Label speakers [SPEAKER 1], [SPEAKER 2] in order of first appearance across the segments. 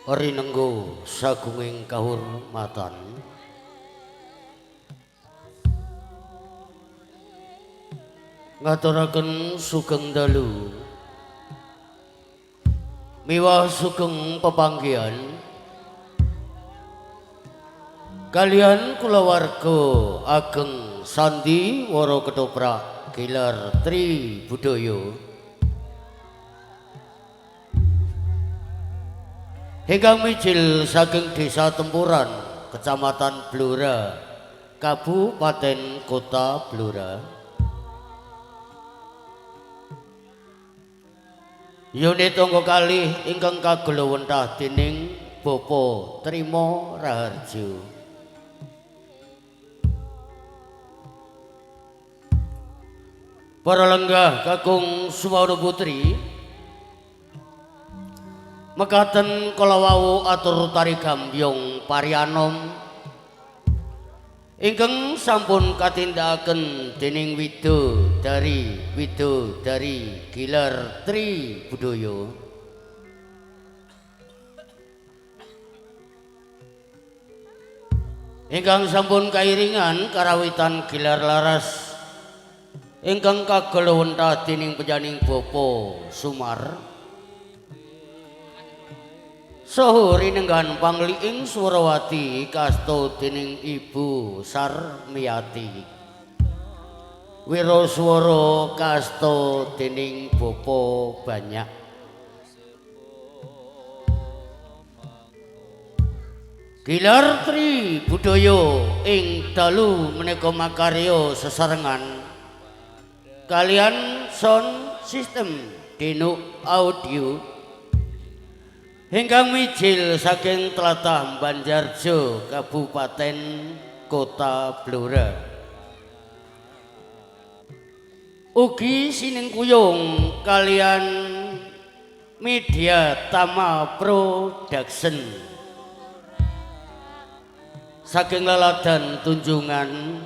[SPEAKER 1] Rinenggo sagunging kahurmatan. Ngaturaken sugeng dalu miwah sugeng pepanggihan kalian kulawarga ageng Sandi Wara Ketoprak Gilar Tri Budaya ingkang mijil saking Desa Tempuran, Kecamatan Blora, Kabupaten Kota Blora. Unit angka kalih ingkang kagelowentah dening Bapak Trimo Raharjo. Para lenggah kakung suwana putri, mekaten kala wau atur tari gambyong parianom ingkang sampun katindakaken dening widodari widodari Gilar Tri Budaya. Ingkang sampun kairingan karawitan Gilar Laras ingkang kagelowentah dening penjaning Bapa Sumar. Saha rinenggan pangliing Swarawati kasta dening Ibu Sarmiati. Wiraswara kasta dening Bapa Banyak. Gilar Tri Budaya ing dalu menika makarya sesarengan kalian sound system Denuk Audio ingkang mijil saking tlatah Banjarjo, Kabupaten Kota Blora. Ugi sinengkuyung kalian Media Tama Production saking laladan Tunjungan,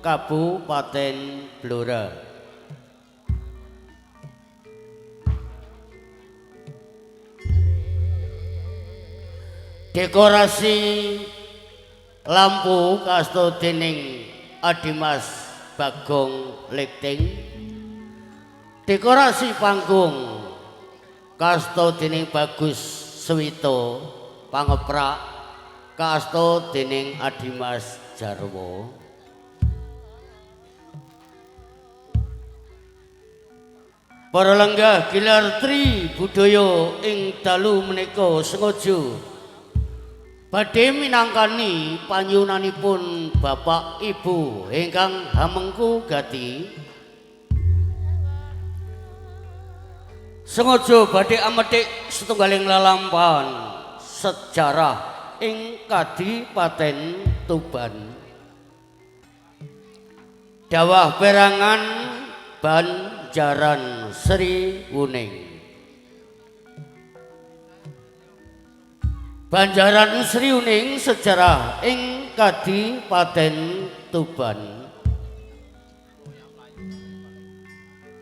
[SPEAKER 1] Kabupaten Blora. Dekorasi lampu kasta dening Adimas Bagong Lighting. Dekorasi panggung kasta dening Bagus Swito Pangeprak kasta dening Adimas Jarwo. Para lenggah Gilar Tri Budaya ing dalu menika sengaja badhe minangkani panyuwunanipun Bapak Ibu ingkang hamengku gati. Sengaja badhe amethik setunggaling lelampahan sejarah ing Kadipaten Tuban. Dawah perangan Banjaran Sri Wuning. Banjaran Sri Wuning sejarah ing Kadipaten Tuban.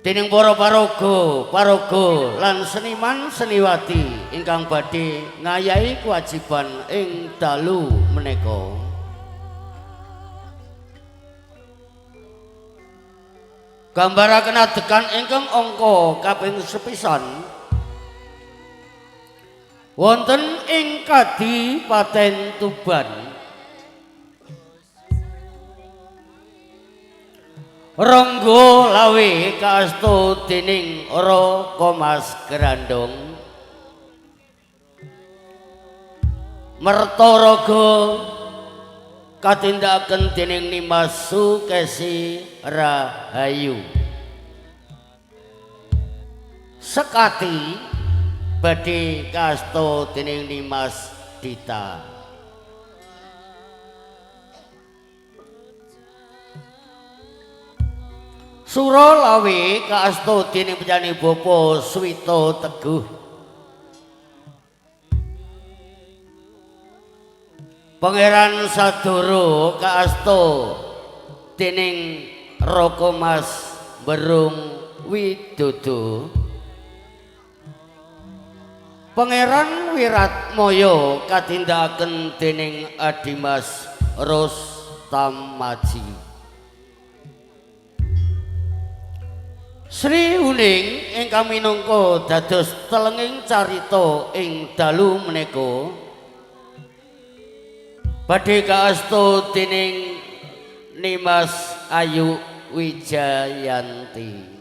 [SPEAKER 1] Dening para paraga, paraga lan seniman seniwati ingkang badhe ngayahi kewajiban ing dalu menika. Gambaraken adegan ingkang angka kaping sepisan wonten ing Kadipaten Tuban. Ronggo Lawe kaasta dening Raka Mas Grandong. Mertaraga katindakaken dening Nimas Sukesi Rahayu. Sekati badhe kasta dening Nimas Dita. Sura Lawe kaasta dening penyanyi Bapa Swito Teguh. Pangeran Sadoro kaasta dening Raka Mas Berung Widodo. Pangeran Wiratmoko Moyo katindakaken dening Adimas Rustamaji. Sri Huning ingkang minangka dados telenging carita ing dalu menika badhe kaasta dening Nimas Ayu Wijayanti.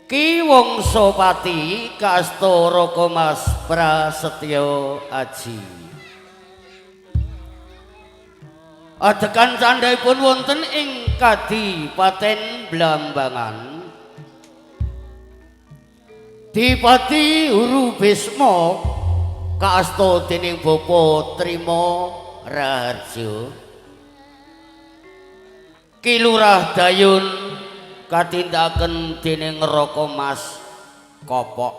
[SPEAKER 1] Ki Wongsopati kaasta Raka Mas Prasetyo Aji. Adegan candhaipun wonten ing Kadipaten Blambangan. Dipati Huru Bisma kaasta dening Bapa Trima Raharja. Ki Lurah Dayun katindakaken dening Raka Mas Kopok.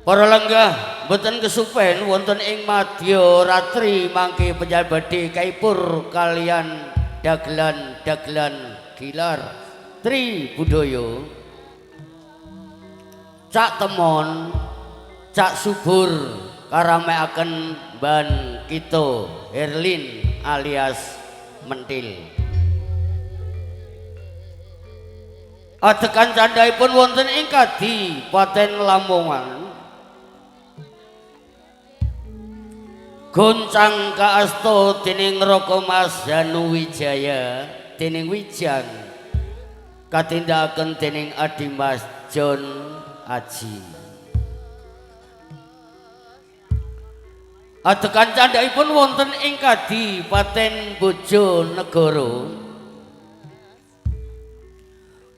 [SPEAKER 1] Para lenggah mboten kesupen wonten ing madya ratri mangke panjenengan badhe kaipur kalian dagelan-dagelan gilar tri budaya. Cak temon, cak subur karamekaken ban kita Herlin alias Mentil. Adegan candhaipun wonten ing Kadipaten Lamongan. Goncang kaasta dening Raka Mas Hanuwijaya dening Wijang katindakaken dening Adimas John Aji. Adegan candhaipun wonten ing Kadipaten Bojonegoro.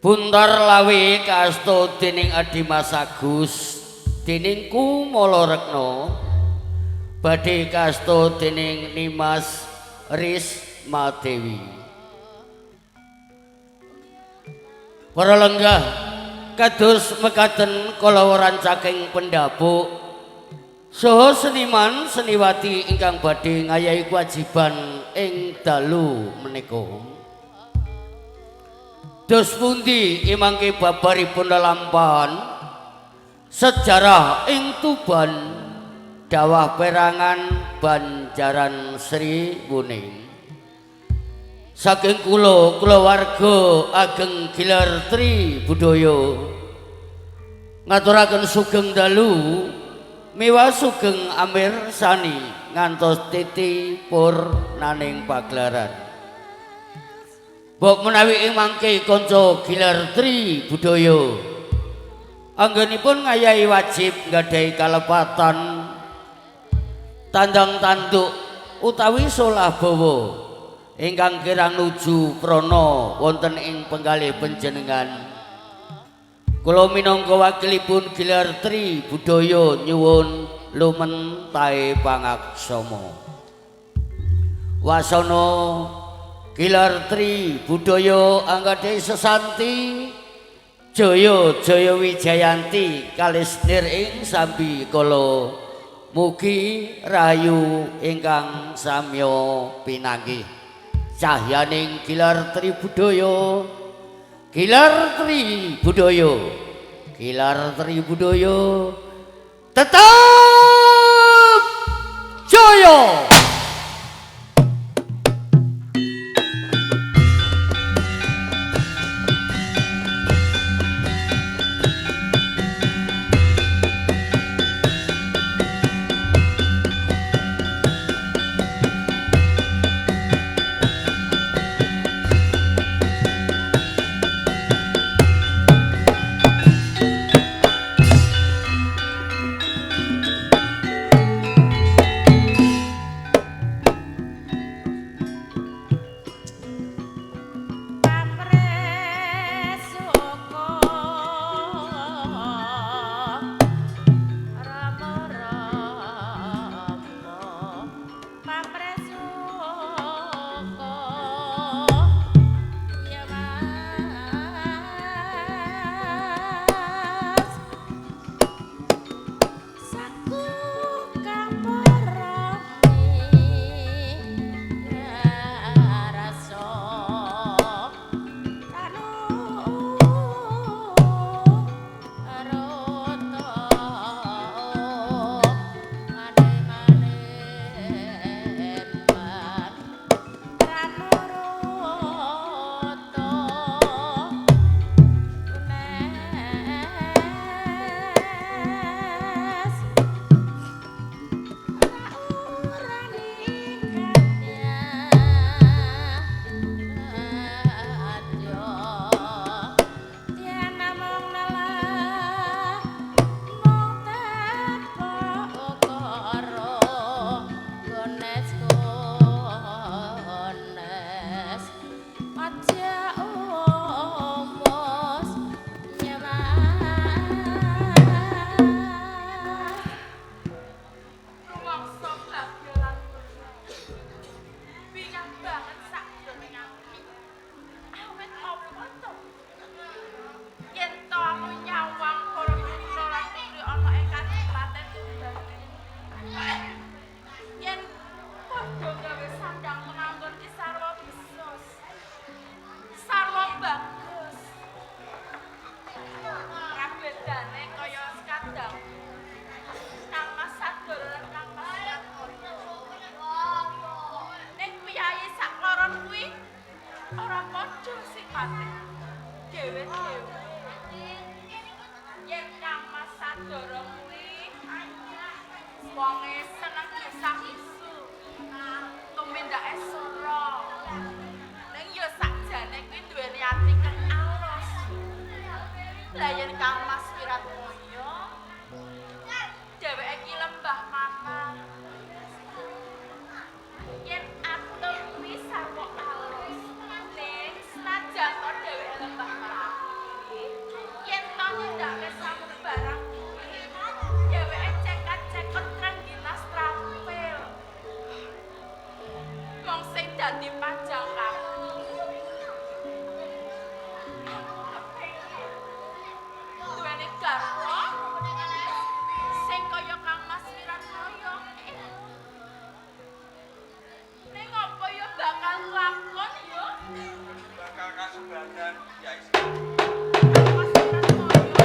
[SPEAKER 1] Buntar Lawe kaasta dening Adimas Agus dening Kumala Rekna badhe kaasta dening Nimas Rismadewi. Para lenggah kados mekaten kala saking pendhapuk saha seniman seniwati ingkang badhe ngayahi kewajiban ing dalu menika. Dos pundi imangke babaripun lelampahan sejarah ing Tuban dawah perangan Banjaran Sri Wuning. Saking kula kulawarga ageng Gilar Tri Budaya ngaturaken sugeng dalu miwah sugeng amirsani ngantos titi purnaning pagelaran. Mbok menawi ing mangke kanca Gilar Tri Budaya anggenipun ngayahi wajib nggadahi kalepatan tandang tanduk utawi solah bawa ingkang kirang nuju prana wonten ing penggalih panjenengan. Kula minangka wakilipun Gilar Tri Budaya nyuwun lumentahe pangaksama. Wasana Gilar Tri Budaya anggadhahi sesanti jaya jaya wijayanti kalis nir ing sambi kala mugi rahayu ingkang samya pinanggih. Cahyaning Gilar Tri Budaya, Gilar Tri Budaya, Gilar Tri Budaya tetap jaya.
[SPEAKER 2] Bedane kaya sekadang Kang Mas Sadoro lan Kang Mas Wiratmoyo. Ning piyayi sakloron kuwi ora padha sipate. Dhewe-dhewe. Yen Kang Mas Sadoro kuwi wonge seneng gesak-gesu. Tumindake sora. Ning ya sakjane kuwi duweni ati kang alus. Lah yen Kang Mas Wiratmoyo dheweke iki lembah manah. Yen atem kuwi sarwa alus. Ning senajan to dheweke lembah manah kuwi, yen to nyindake samubarang kuwi, dheweke cekat-cekot trengginas trapil. Wong sing dadi panjang kaki. Aku kepengin duweni garwa sing kaya Kang Mas Wiratmoyo. Ning apa ya bakal lakon ya?
[SPEAKER 3] Bakal kasubadan Yai Sri.
[SPEAKER 2] Kang Mas Wiratmoyo.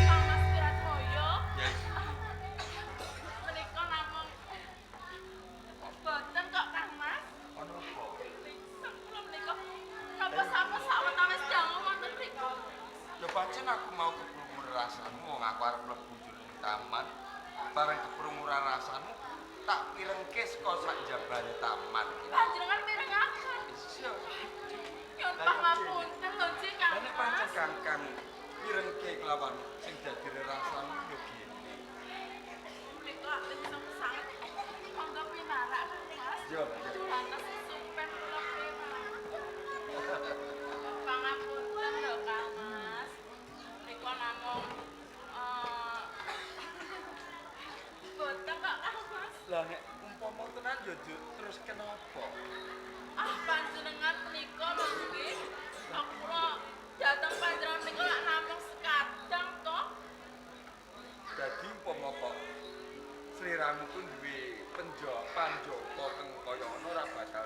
[SPEAKER 2] Kang Mas Wiratmoyo.
[SPEAKER 3] Yai Sri.
[SPEAKER 2] Menika namung boten kok Kang Mas.
[SPEAKER 3] Ono apa?
[SPEAKER 2] Lingsem kula menika. Napa sapa sawetawis dangu wonten mriku?
[SPEAKER 3] Ya pancen aku mau keprungu rasamu wong aku arep mlebu jroning taman. Bareng keprungu rasamu tak pirengke saka sak jabane taman iki.
[SPEAKER 2] Panjenengan mirengaken.
[SPEAKER 3] Iya.
[SPEAKER 2] Nyuwun pangapunten lho Cik Kang
[SPEAKER 3] Lah nek pancen
[SPEAKER 2] Mas.
[SPEAKER 3] Kangkang pirengke kelawan sing dadi rerasamu ya gene.
[SPEAKER 2] Menika lingsem sanget. Monggo pinarak Kang Mas.
[SPEAKER 3] Yo, yo.
[SPEAKER 2] Lantas supen kula pinarak. Pangapunten lho Kang Mas. Menika namung boten kok Kang Mas.
[SPEAKER 3] Lah nek umpama tenan yo terus kenapa?
[SPEAKER 2] Ah, panjenengan menika lho nggih. Kok kula dateng panjenengan menika lak namung sekadang to.
[SPEAKER 3] Dadi umpama kok sliramu ku duwe panjangka kang kaya ngono ora bakal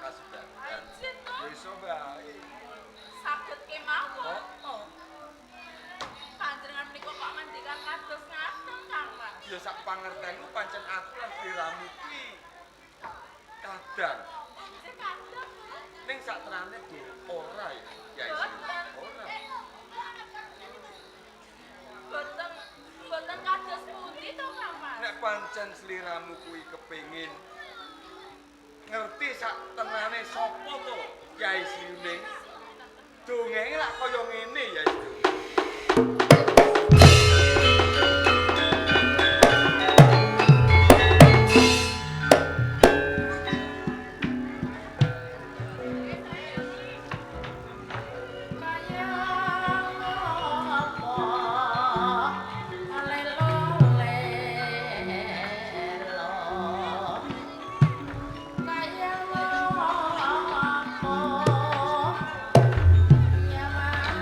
[SPEAKER 3] kasubadan.
[SPEAKER 2] Anjir to.
[SPEAKER 3] Ya iso wae.
[SPEAKER 2] Saged kemawon.
[SPEAKER 3] Oh,
[SPEAKER 2] Panjenengan menika kok ngendikan kados ngaten Kang Mas.
[SPEAKER 3] Ya sak pangertenku pancen aku lan sliramu kuwi kadang.
[SPEAKER 2] Nggih kadang.
[SPEAKER 3] Ning sak tenane do ora ya. Ya iso.
[SPEAKER 2] Boten.
[SPEAKER 3] Ora.
[SPEAKER 2] Boten boten kados pundi to Kang Mas?
[SPEAKER 3] Nek pancen sliramu kuwi kepengin ngerti sak tenane sapa to Yai Sriuning. Dongenge lak kaya ngene Yai Sriuning.
[SPEAKER 1] Kaya ngopo lelo lelo kaya ngopo nyaman.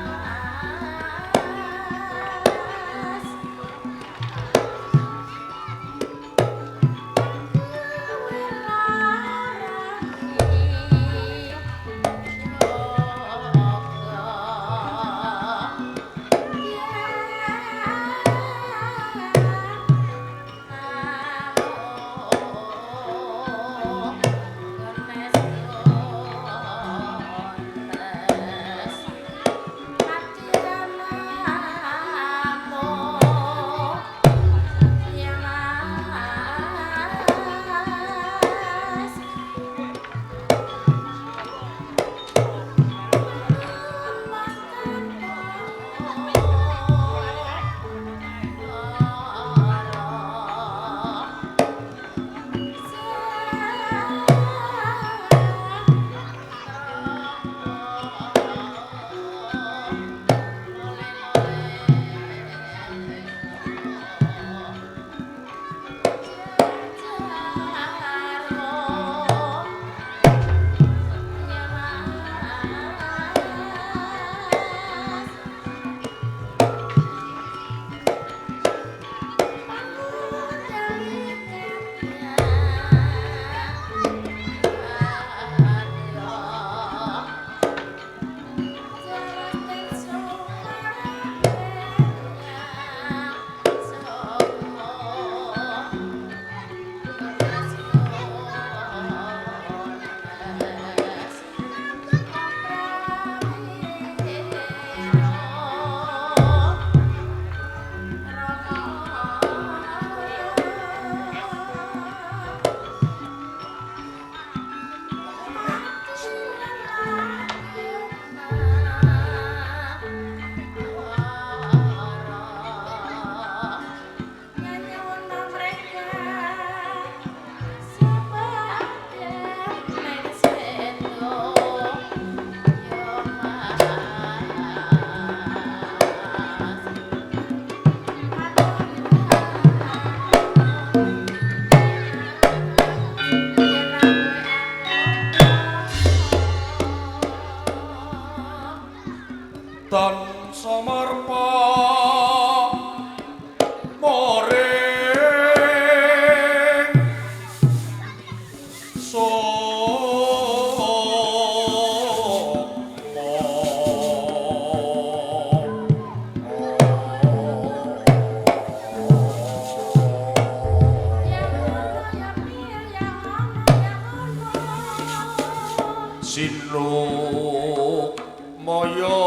[SPEAKER 3] Tan samarpa moring sukma. Sinuk maya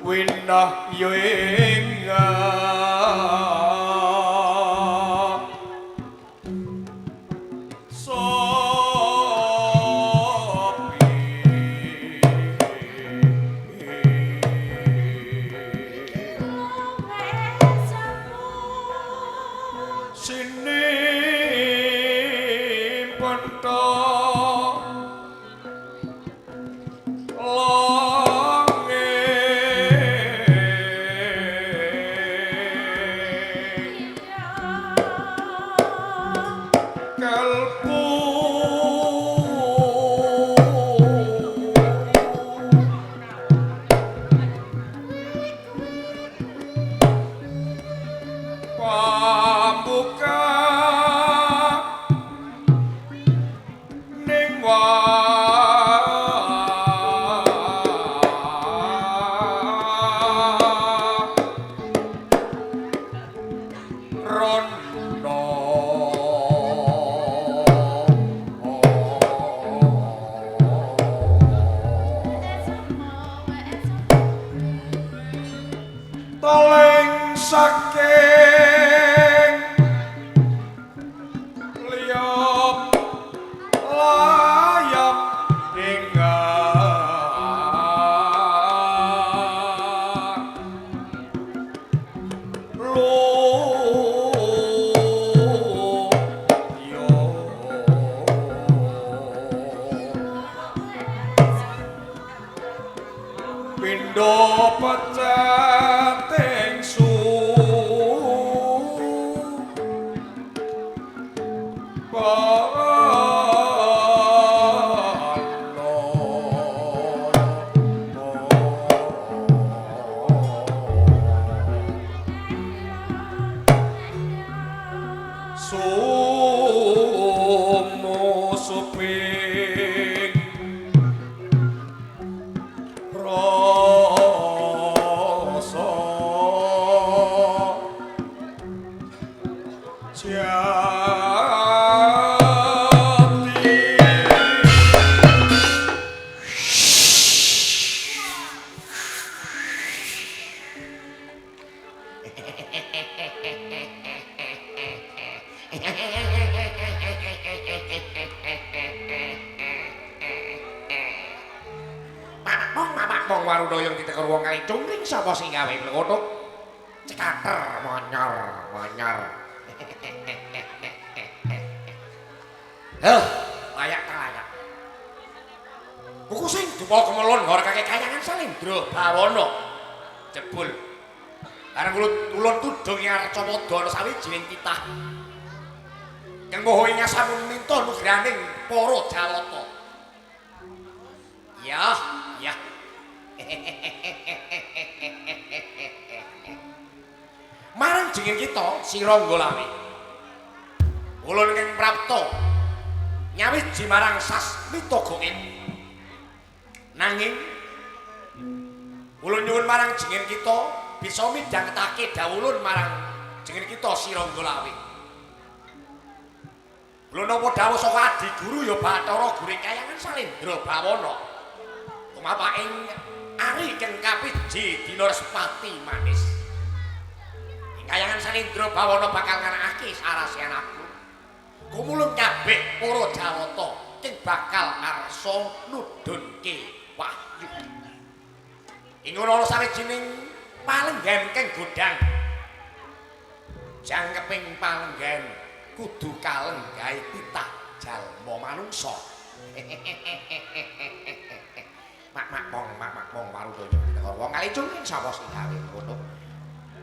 [SPEAKER 3] winah ing Toleng saking liyap layap hingga luyo pindho pecating su sumo suping rasa jati.
[SPEAKER 4] Mong Waruna yang ditekur wong kali cungkring sapa sing gawe mlekutuk cekater monyor monyor. Heh, layak ta layak. Kuku sing dupa kemelon ngorkake kayangan Salindra Bawana. Jebul. Bareng ulun tudung ing Arcapada ana sawijining titah. Kang moho ing asamun minta nugraning para Jawata. Ya, ya. Marang jenging kita Sirangga Lawe. Ulun ingkang prapta nyawiji marang sasmita gaib. Nanging ulun nyuwun marang jenging kita bisa midhangetake dawuh ulun marang jenging kita Sirangga Lawe. Ulun napa dawuh saka adiguru ya Bathara Guru Kayangan Salindra Bawana. Tumapa ing ari kang kapiji dina Respati manis. Ing Kayangan Salindra Bawana bakal nganakake sarasehan aku. Kumulung kabeh para Jawata kang bakal arsa nudhunke wahyu. Ing ngono ana sawijining palenggan kang godhang. Jangkeping palenggan kudu kalenggahe titah jalma manungsa. Mak mak mong mak mak mong Waruna nyebut wong kali cungking sapa sing gawe ngono.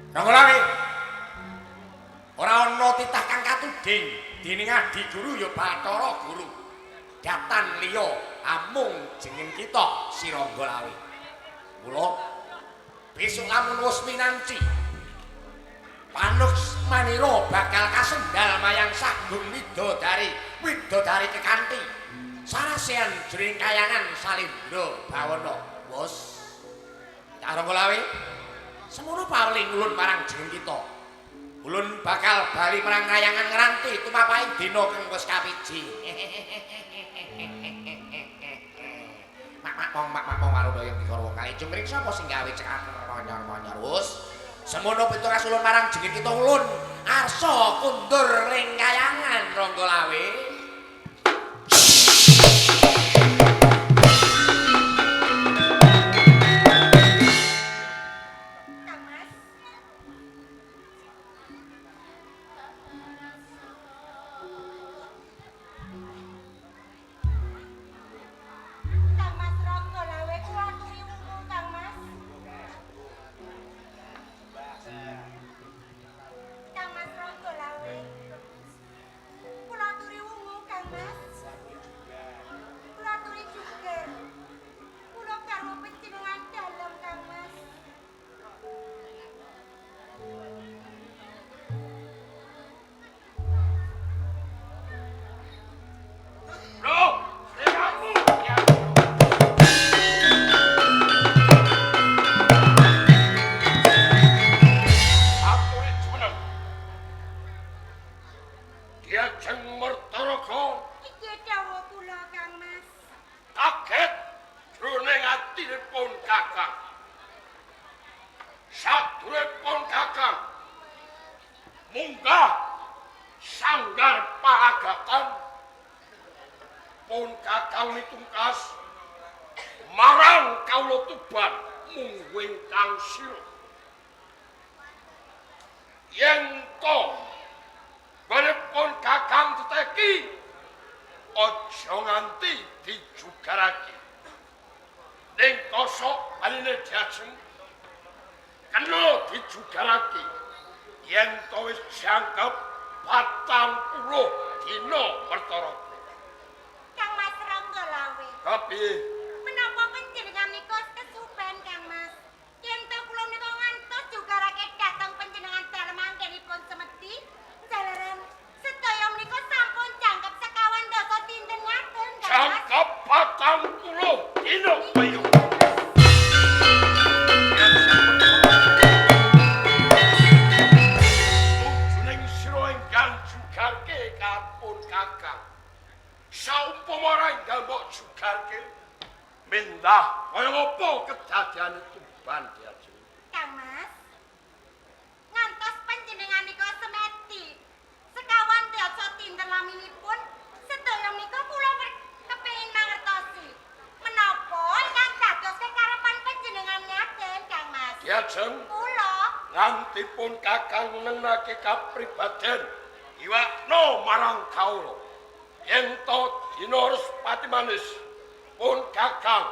[SPEAKER 4] Rangga Lawe. Ora ana titah kang katuding dening adiguru ya Bathara Guru. Wigatan liya amung jeneng kita Si Rangga Lawe. Mula besok lamun wis minanci Panux Manira bakal kasendal mayang sagung widodari, widodari kekanti sarasehan jroning kayangan Salindra Bawana. Wos Rangga Lawe, semono paweling ulun marang jeneng kita. Ulun bakal bali marang kayangan ngranti tumapaing dina kang wis kapiji. Mak-mak pong mak-mak pong waruna yang dikarawa kali jumring sapa sing gawe cekak monyor-monyor. Wos semono pitukas ulun marang jeneng kita ulun arsa kundur ring kayangan Rangga Lawe.
[SPEAKER 5] Kang Mas. Kang Mas Rangga Lawe kula aturi wungu Kang Mas. Kang Mas Rangga Lawe. Kula aturi wungu Kang Mas. Kula aturi juga. Kula garwa panjenengan dalem Kang Mas.
[SPEAKER 3] Loh, sliramu ya. Aturi jumeneng. Diajeng Mertaraga
[SPEAKER 5] Iki dawuh kula Kang Mas.
[SPEAKER 3] kaget jroning atinipun Kakang. Sadurungipun Kakang munggah sanggar palagatan pun Kakang mitungkas marang kawula Tuban mungguing kang sira. Yen to pun Kakang teteki aja nganti dijugarake. Ning kosok baline diajeng kena dijugarake yen to wis jangkep 40 dina Mertaraga.
[SPEAKER 5] Kang Mas Rangga Lawe.
[SPEAKER 3] Kapiye?
[SPEAKER 5] Menapa panjenengan nika kesupen Kang Mas? Yen to kula nika ngantos jugarake dhateng panjenengan dalem anggenipun semedi, jalaran sedaya menika sampun jangkep sekawan dasa dinten ngaten Kang Mas.
[SPEAKER 3] Jangkep 40 dina payu. Tujuning sira ingkang jugarke kapun Kakang. Saumpama ora enggal mbok jugarke, mindah kaya ngapa kedadeane Tuban diajeng.
[SPEAKER 5] Kang Mas. Ngantos panjenengan nika semedi sekawan dasa dinten laminipun sedaya menika kula kepengin mangertosi. Menapa ingkang dados kekarepan panjenengan ngaten Kang Mas?
[SPEAKER 3] Diajeng
[SPEAKER 5] Kula
[SPEAKER 3] nganti pun Kakang nenake kapribaden iwakno marang kawula. Yen to dina Respati manis pun Kakang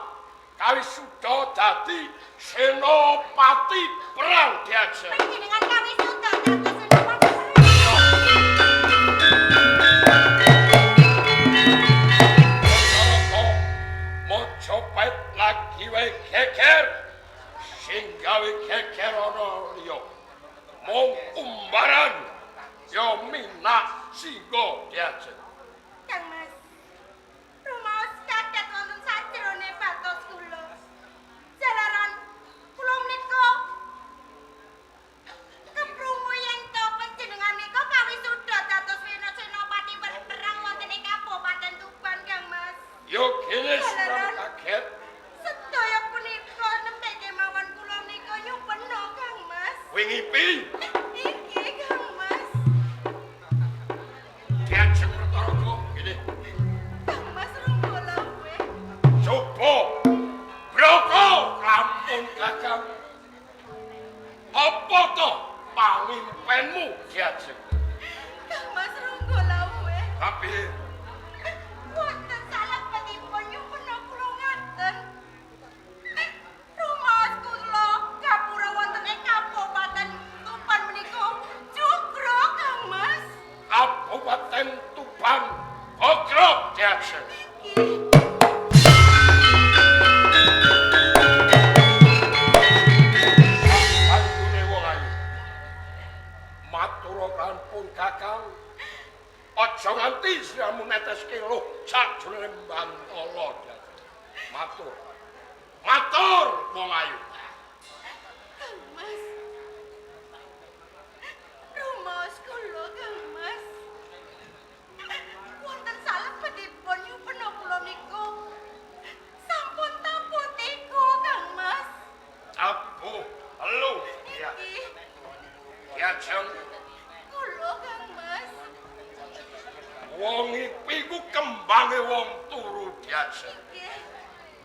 [SPEAKER 3] kawisuda dadi senopati perang diajeng.
[SPEAKER 5] Panjenengan kawisuda dados senopati perang.
[SPEAKER 3] Masyarakat Majapahit lagi wae geger sing gawe geger ana liya mung umbaran ya minak singga diajeng.
[SPEAKER 5] Kang Mas. Rumaos kaget wonten sajrone batos kula. Jalaran kula menika keprungu yen to panjenengan menika kawisuda dados senopati perang wonten ing Kabupaten Tuban Kang Mas.
[SPEAKER 3] Ya kene suram kaget.
[SPEAKER 5] Sedaya punika nembe kemawon kula menika nyupena Kang Mas.
[SPEAKER 3] Kowe ngipi
[SPEAKER 5] Iki Kang Mas.
[SPEAKER 3] diajeng Mertaraga kene.
[SPEAKER 5] Kang Mas Rangga Lawe.
[SPEAKER 3] Coba broko rampung Kakang. Apa to pangimpenmu diajeng?
[SPEAKER 5] Kang Mas Rangga Lawe.
[SPEAKER 3] Tapi
[SPEAKER 5] Wonten salebetipun nyupena kula ngaten. Rumaos kula gapura wonten ing Kabupaten Tuban menika jogrok Kang Mas.
[SPEAKER 3] Kabupaten Tuban ogrok diajeng.
[SPEAKER 5] Nggih.
[SPEAKER 4] Kantune wong ayu. Matur kampung Kakang. Aja nganti sliramu neteske luh sajrone Bantala. Matur. Matur wong ayu.
[SPEAKER 5] Kang Mas. Rumaos kula Kang Mas. Wonten salebetipun yupena kula niku. Sampun tabuh tiga Kang Mas.
[SPEAKER 4] Tabuh telu. Ya.
[SPEAKER 5] Nggih.
[SPEAKER 4] Ya jeng.
[SPEAKER 5] Kula Kang Mas.
[SPEAKER 4] Wong iki ku kembange wong turu biasa.
[SPEAKER 5] Nggih.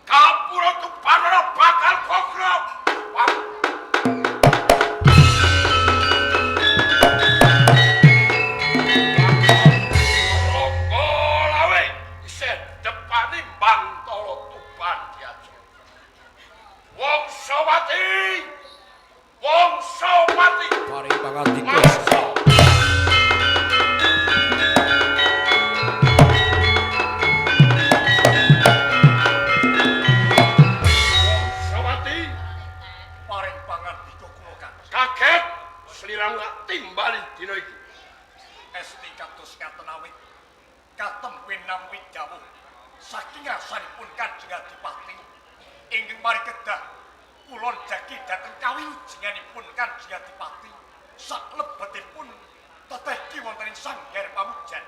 [SPEAKER 4] Kapura Tuban ora bakal kokrok. Wah. Ronggo lawe isih depane Bantala Tuban biasa. Wong Sawati. Wong Sawati.
[SPEAKER 6] Paring pangandika.
[SPEAKER 4] Mangsa. Wong Sawati
[SPEAKER 3] Paring pangandika kula Kang.
[SPEAKER 4] kaget sliramu tak timbali dina iki.
[SPEAKER 3] Esti kados ngaten awit katemben nampi dawuh saking ngarsanipun Kanjeng Adipati ingkang mari kedah kula jagi dhateng kawilujenganipun Kanjeng Adipati saklebetipun tetehki wonten ing sanggar pamujan.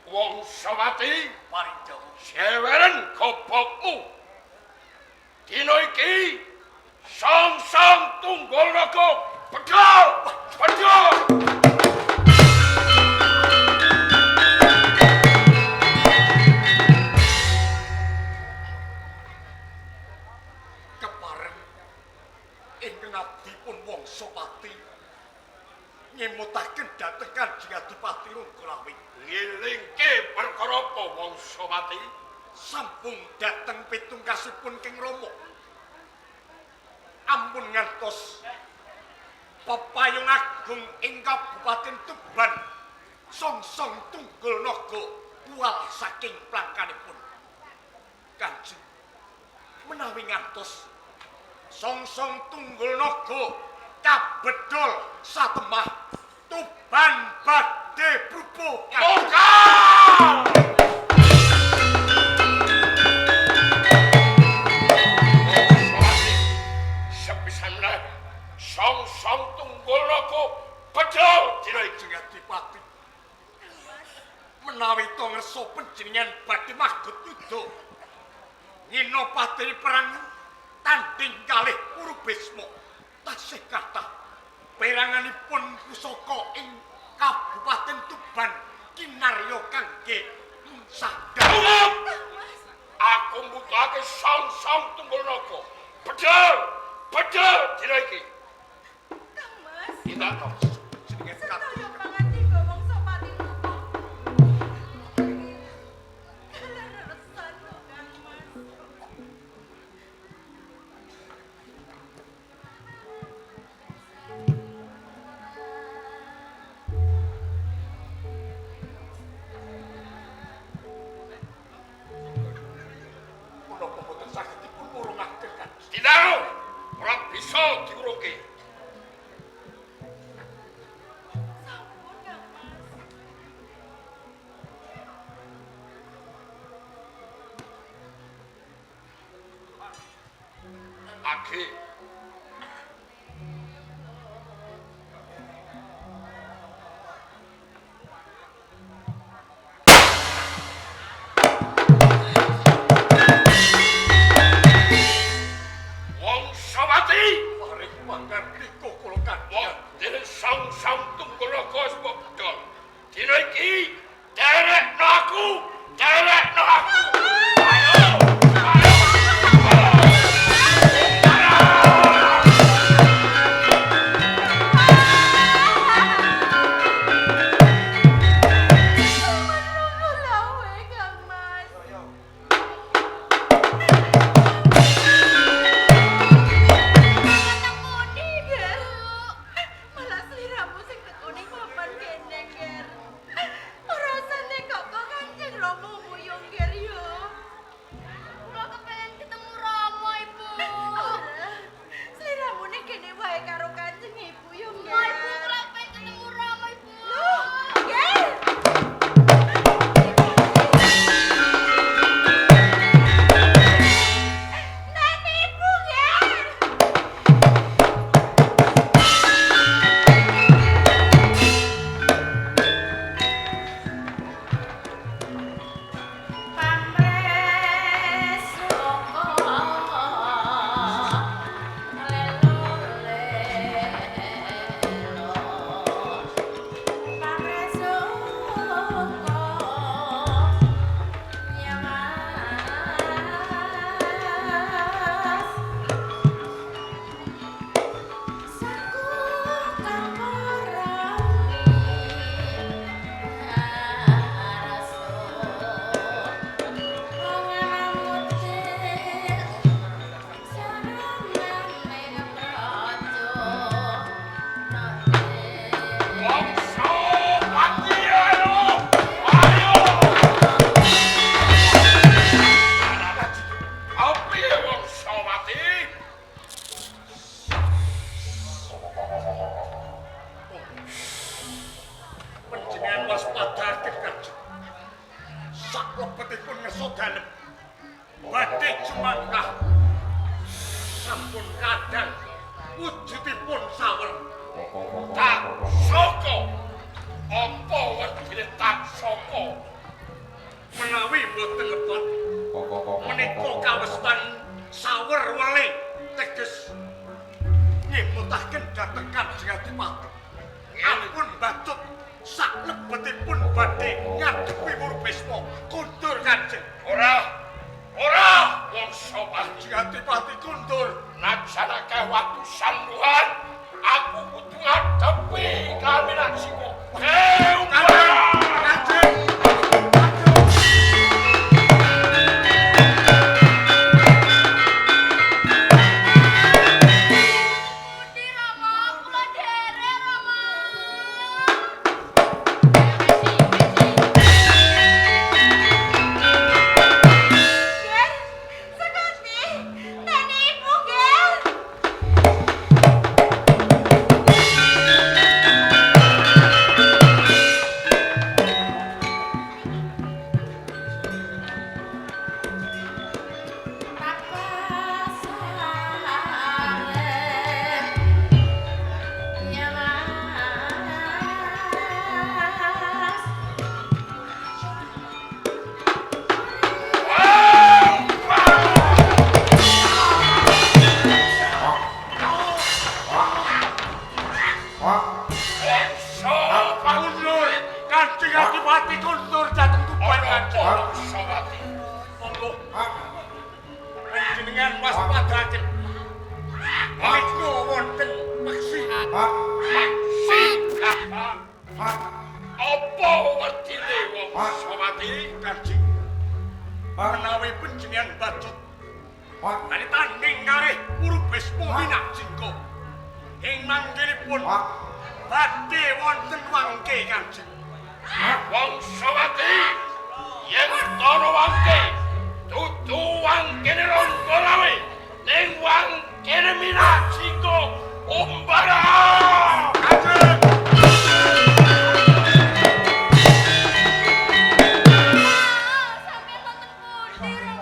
[SPEAKER 4] Wong Sawati
[SPEAKER 3] Paring dawuh
[SPEAKER 4] seweren gobokmu. Dina iki sang-sang tunggul naga bedhol bedhol.
[SPEAKER 3] Kepareng ingkang abdipun Wangsapati nyemutaken dhateng Kanjeng Adipati Ranggalawe.
[SPEAKER 4] Ngilingke perkara apa Wong Sawati?
[SPEAKER 3] Sampun dhateng pitungkasipun King Rama. Ampun ngantos pepayung agung ing Kabupaten Tuban songsong tunggul naga kuwal saking plangkanipun. Kanjeng menawi ngantos songsong tunggul naga kabedol satemah Tuban badhe brubuh.
[SPEAKER 4] Mongkar! Sepisan meneh songsong tunggul naga bedhol dina iki.
[SPEAKER 3] Kanjeng Adipati menawi to ngersa panjenengan badhe magut yuda ngina pateni perang tanding kalih Guru Bisma tasih kathah peranganipun pusaka ing Kabupaten Tuban kinarya kangge sadar.
[SPEAKER 4] Cukup! Aku mbutuhake songsong tunggul naga. Bedhol! Bedhol dina iki.
[SPEAKER 5] Kang Mas.
[SPEAKER 4] Tindak
[SPEAKER 3] Jenenge
[SPEAKER 5] Sedaya pangandika Wangsapati nopo? Kaleresan kok Kang Mas.
[SPEAKER 3] Menapa boten saged dipun urungaken Kanjeng?
[SPEAKER 4] Tindak ora bisa diurungke.
[SPEAKER 5] Sampun Kang Mas.
[SPEAKER 4] Agi. Wong Sawati,
[SPEAKER 3] Paring pangandika kula Kanjeng.
[SPEAKER 4] wong dene sang-sang tunggul naga wis mbok bedhol. Dina iki derekno aku, derekno aku. Ayo. Ayo. Ayo.
[SPEAKER 3] Saklebetipun ngersa dalem badhe jumangkah sampun kadang wujudipun sawer.
[SPEAKER 4] Taksaka. Apa wedine Taksaka?
[SPEAKER 3] Menawi boten lepat menika kawestan sawer wele teges nyemutaken dhateng Kanjeng Adipati. Ampun bacut saklebetipun badhe ngadepi Wurbisma kundur Kanjeng.
[SPEAKER 4] Ora. Ora Wangsa
[SPEAKER 3] Kanjeng Adipati kundur.
[SPEAKER 4] Najan akeh watusan Tuhan, aku kudu ngadepi kaminaksika. Hei,
[SPEAKER 3] Kanjeng.
[SPEAKER 2] Pundi Rama, kula derek Rama.
[SPEAKER 5] Nggih, Sekuti, tani ibu nggih.
[SPEAKER 3] Kundur Kanjeng Adipati kundur dhateng Tuban Kanjeng.
[SPEAKER 4] Wangsawati.
[SPEAKER 3] Monggo. Panjenengan waspadaken. Menika wonten peksi.
[SPEAKER 4] Maksi. Apa wedine Wangsawati?
[SPEAKER 3] Kanjeng. Menawi panjenengan bacut kali tanding kalih Wurubisma Minakjingka. Ing manggenipun badhe wonten wangke Kanjeng.
[SPEAKER 4] Wangsawati, yen ana wangke, dudu wangkene Ranggalawe, ning wangkene Minakjingka umbara.
[SPEAKER 3] Kanjeng.
[SPEAKER 2] Sampeyan wonten pundi Rama?